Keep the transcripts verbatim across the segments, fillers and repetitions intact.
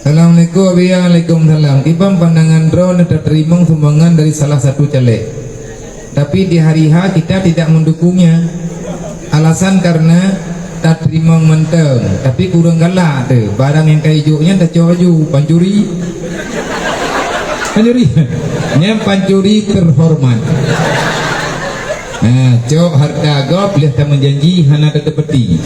Assalamualaikum, waalaikumsalam. Kiban pandangan droeneuh tateurimong sumbangan dari salah satu caleg, tapi di hari H kita tidak mendukungnya. Alasan karena tateurimong mantong, tapi kurang galak teuh. Barang nyang ka ijok nyan tacok aju, pancuri. Pancuri. Nyan pancuri terhormat. Nah, cok hareuta gob lheueh tameujanji hana teuteupeuti.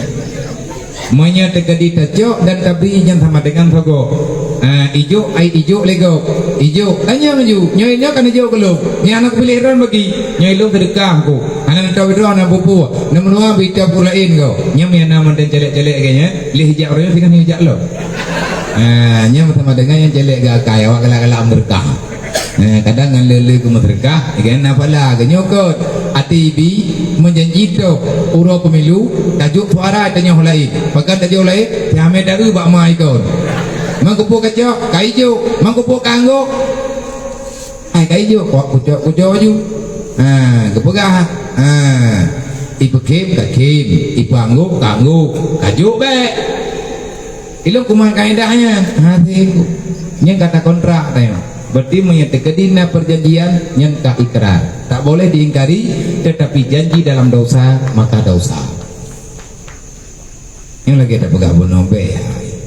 Meunyoe teukeudi tacok dan tabri, nyan sama dengan sogok. Ah, ijok, ai ijok lé gob. Ijok, tanyong ju, nyoe nyoe kan ijok gohlom. Nyan aneuk piléh droen bagi. Nyoe lôn seudeukah ku. Hana neutôb droe hana peue-peue. Neumeunuah bita peue laén gob. Nyan meunyoe na mantong caleg-caleg lagèe nyan, lheueh ijak ureueng singoh nyoe jak lom. Ah, nyan sama dengan nyang caleg geuakai, awak galak-galak meureuka. Eh, kadang ngon le-le geumeuseudeukah, ikan na pala geuh nyoe kot. Até ibi, meujanji toh, uroe pemilu, tajok suara tanyoe laén. Pakon tajok laén, si Ahmed Darul bak ma ikon. Man kupeue kacok, ka ijok. Man kupeue ka anggok. Hai ka ijok, kok kucok-kucok ju. Ha, geupeugah. Ha. Ipeukhem ka khem, ipeuanggok ka anggok, ka jok bèk. Ilôn kuman kaedah nyan, ha, sih. Nyan kata kontrak tanya. Berarti meunyoe teukeudi na perjanjian, nyan ka ikrar. Tak boleh diingkari, tetapi janji dalam dosa, maka dosa. Nyang lagèe tapeugah bunoe bèk, ya.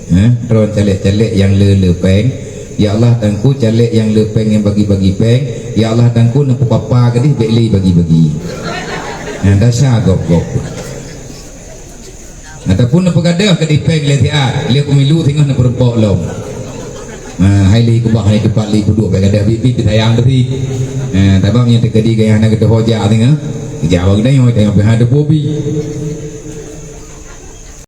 Ha? Droe caleg-caleg nyang le-le péng, ya Allah, Teungku, caleg nyang le péng nyang bagi-bagi péng, ya Allah, Teungku, neupeupa-pa keudéh bèk lé bagi-bagi. Nyang dasar gob-gob. Ataupun neupeugadôh keudéh péng lé siat, lé pemilu singoh neupeureumpok lom. Ha, hai lé keubah hai teumpat lé peuduek bèk gadôh bit-bit sayang teuh. Ha, sabab nyang teukeudi gaya hana geutuho jak singoh. Jawa geutanyoe, tanyoe pih hana teupeue bi.